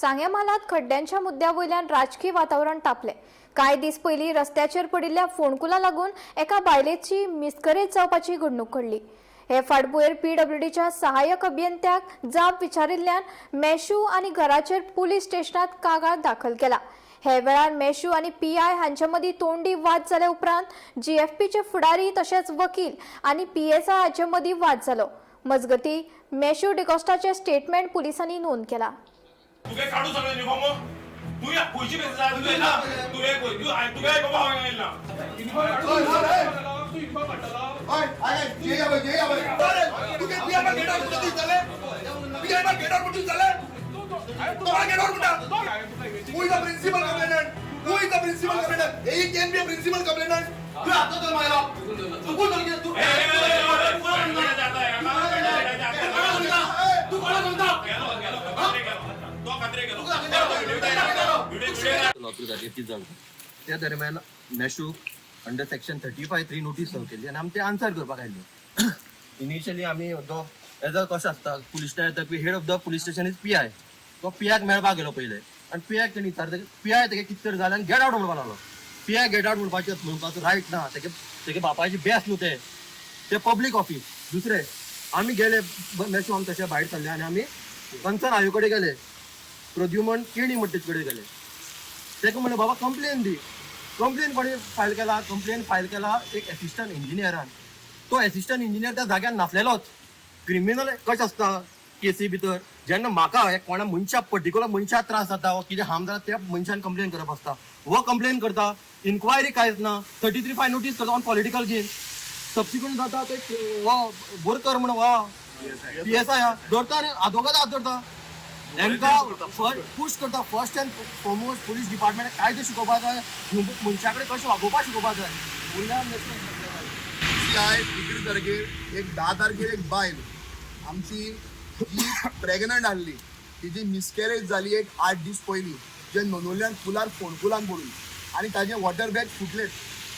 सांगें म्हालांत खड्ड्यांच्या मुद्द्या वयल्यान राजकी वातावरण तापलें. कांय दीस पयलीं रस्त्याचेर पडिल्ल्या फोंडकुलां लागून एका बायलेची मिसकरेज जावपाची घडणूक घडली. हे फाटभुंयेर पीडब्ल्यूडीच्या सहाय्यक अभियंत्याक जाप विचारिल्ल्यान मेशू आनी घराचेर पुलीस स्टेशनात कागाळ दाखल केला. हे वेळार मेशू आनी पीआय हांचे मदीं तोंडी वाद जाल्या उपरांत जीएफपीचे फुडारी तशेंच वकील आनी पीएसआय हांचे मदीं वाद जालो. मजगतीं, मेशू डिकॉस्टाचे स्टेटमेंट पुलिसांनी नोंद केला. तुगे काडू सगळे युनिफॉर्म. तूं या खंयची बेसीस आहा तुवें ना तुवें खंय तूं तुगे बाबा हांवें येयला. हय, हय, जे या बाय, जे या बाय. तुगे पिया बा गेटार कुठे दिसले? पिया बा गेटार कुठे दिसले? तो गेटार कुठे? Who is the principal complainant? Who is the principal complainant? He can be a principal complainant. तू आता तर मायला. तू कोण झाली? तू तू कोण सांगता? तो खात्रे गेलो. लॉकरू जाली ती जाली. त्या दरम्यान मेशूक under section 35(3) notice serve केली आनी आमी ते आन्सर करपाक आयले. इनिशियली आमी जो एज अ कशें आसता, पुलीस स्टेशन येता, head of the police station is PI. तो पीआयक मेळपाक गेलो पयले आनी पीआयक तेणी विचारता, पीआय तेगे कितें तरी जालें आनी गेट आवट म्हणपाक लागलो. पीआय गेट आवट म्हणपाचो रायट ना. तेगे तेगे बापायची बेस न्हू तें, ते पब्लीक ऑफिस. दुसरे आमी गेले, मेशू आमी तशे भायर सरले आनी आमी कन्सर्न आयो कडेन गेले, प्रद्युमन केणी म्हणटा तेजे कडेन गेले. ताका म्हणलें, बाबा, कंप्लेन दी. कंप्लेन कोणी फायल केला? कंप्लेन फायल केला एक एसिस्टंट इंजिनियरान. तो एसिस्टंट इंजिनियर त्या जाग्यार नासलेलोच. क्रिमिनल कशें आसता केसी भितर, जेन्ना म्हाका एक कोणा मनशा, पर्टिक्युलर मनशाक त्रास जाता वा कितें हार्म जाता, त्या मनशान कंप्लेन करप आसता. हो कंप्लेन करता, इन्क्वायरी कांयच ना, 33(5) नोटीस करता ऑन पॉलिटिकल गेन. सबसिक्वंट जाता ते हो बोरकर म्हण हो पीएसआय धरता आनी आदवोगाद हात धरता, हेंकां पुश करता. First and foremost, police department कायदे शिकोवपाक जाय, मनशा कडेन कशें वागोवपाक शिकोवपाक जाय. वयल्यान आय 11 तारखेर, एक 10 तारखेर एक बायल आमची जी प्रेग्नंट आहली, तिजी मिसकॅरेज जाली एक 8 दीस पयलीं, जे नोनोल्यान पुलार फोंडकुलान पडून आनी ताजे वॉटर बॅग फुटलेत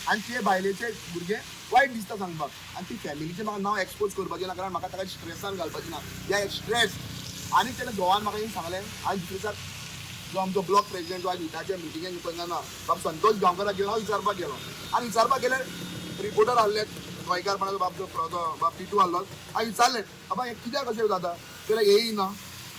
आनी ते बायलेचे भुरगे. वायट दिसता सांगपाक आनी ती फॅमिलीचें म्हाका नांव एक्सपोज करपाचें ना, कारण म्हाका ताका स्ट्रेसान घालपाचें ना. ह्या स्ट्रेस आनी तेणे घोवान म्हाका येवन सांगलें. आनी दुसरे दिसा जो आमचो ब्लॉक प्रेसिडेंट, जो आयज विटाच्या मिटिंगेक ना, बाब संतोष गांवकाराक गेलो. हांव विचारपाक गेलो आनी विचारपाक गेल्यार रिपोर्टर आहले, गोंयकारपणाचो बाब जो तो बाब टिटू आहलो. हांवें विचारलें, बाबा, हें कित्याक अशें जाता? जाल्यार येई ना,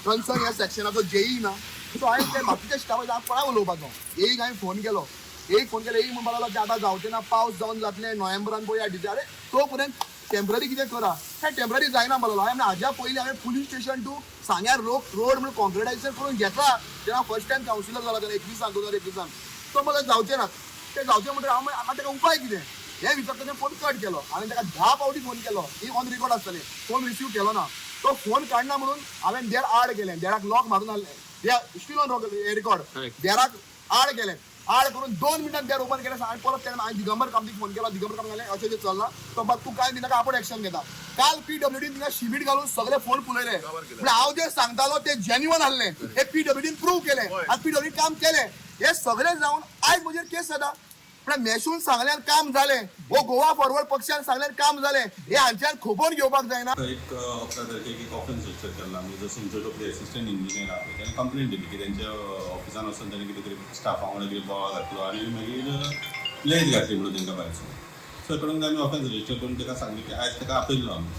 कन्सर्न ह्या सेक्शनाचो जेई ना. सो हांवें ते बाकीच्या स्टाफाक, हांव कोणाक उलोवपाचो, एक हांवें फोन केलो. एक फोन केलो, एक म्हणपाक लागलो की आतां जावचें ना, पावस जावन जातलें नोव्हेंबरान पळया डिसेंबर. अरे, तो पर्यंत टेंपररी कितें करा. हें टेंपररी जायना म्हणलो. हांवें हाज्या पयलीं हांवें पुलीस स्टेशन टू सांग्यार रोड रोड म्हणून कॉन्क्रिटायझेशन करून घेतला, जेन्ना फर्स्ट टायम कावन्सिलर जाला तेन्ना 21सान, 2021सान. तो मला जावचें ना, ते जावचें म्हणटकीर हांव आतां ताका उपाय कितें हें विचारता. तेणें फोन कट केलो. हांवें ताका 10 फावटी फोन केलो, ही ऑन रिकॉर्ड आसतलें. फोन रिसीव केलो ना. तो फोन काडना म्हणून हांवें देर आड केलें, देराक लॉक मारून हाडलें. स्टील ऑन रिकॉर्ड, देराक आड केलें. आड करून 2 मिनटान देर ओपन केलें आनी परत तेणें हांवें दिगंबर कामतीक फोन केलो. दिगंबर कामती सांगलें, अशें जें चल्लां. तो बाब तूं कांय दिनाका, आपूण एक्शन घेता. काल पीडब्ल्यूडीन थिंगा शिमीट घालून सगळे फोन पुलयले. म्हणजे हांव जे सांगतालो ते जेन्युअन आहलें हे पीडब्ल्यूडीन प्रूव केलें आनी पीडब्ल्यूडीन काम केलें. हे सगळें जावन आयज म्हजेर केस जाता. म्हळ्यार मेशून सांगल्यार काम जालें वो गोवा फॉरवर्ड पक्षान सांगल्यार काम जालें, हे हांच्यान खोबोवन घेवपाक जायना. एक 11 तारखेक एक ऑफेन्स रजिस्टर केला आमी. जो चिंचोली असिस्टंट इंजिनियर आहा, ताणें कंप्लेन दिली की तेंच्या ऑफिसान वचून ताणें कितें तरी स्टाफा वांगडा कितें बोवाळ घातलो आनी मागीर लेज घातली म्हणून तांकां भायरसून. सो अकॉर्डिंग आमी ऑफेन्स रजिस्टर करून ताका सांगलें की आयज ताका आपयल्लो आमी.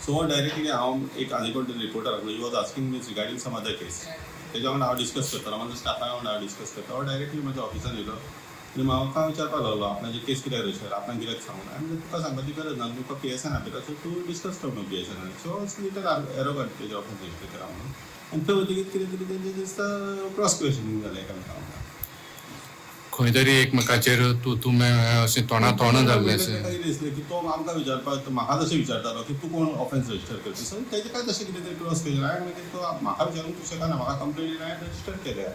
सो डायरेक्टली हांव एक आनी कोण तरी रिपोर्टर आसलो, he was asking me regarding some other case. तेज्या वांगडा हांव डिस्कस करतालो, म्हाजो स्टाफा वांगडा हांव डिस्कस करता. हो डायरेक्टली म्हज्या ऑफिसान येयलो आनी म्हाका विचारपाक लागलो, आपणाची केस कित्याक रजिस्टर, आपणाक कित्याक सांगून. हांवें म्हणलें, तुका सांगपाची गरज ना, तुका पीएसान आपयता, सो तूं डिस्कस कर न्हू पीएसान. सो लिटल एरोगंट, तेजे ऑफेन्स रजिस्टर करा म्हणून. आनी थंय वतकीर कितें तरी तेंचें दिसता क्रॉस क्वेश्चनींग जालें एकामेका वांगडा. खंय तरी एकमेकाचेर तूं तूं मैं मैं अशें तोंडा तोंड जाल्लें ताका अशें. कितें दिसलें की तो आमकां विचारपाक, म्हाका तशें विचारतालो की तूं कोण ऑफेन्स रजिस्टर करपी. सो तेजें काय तशें कितें तरी क्रॉस क्वेश्चन. हांवें मागीर तो म्हाका विचारूंक तूं शकना, म्हाका कंप्लेन हांवें रजिस्टर केल्या.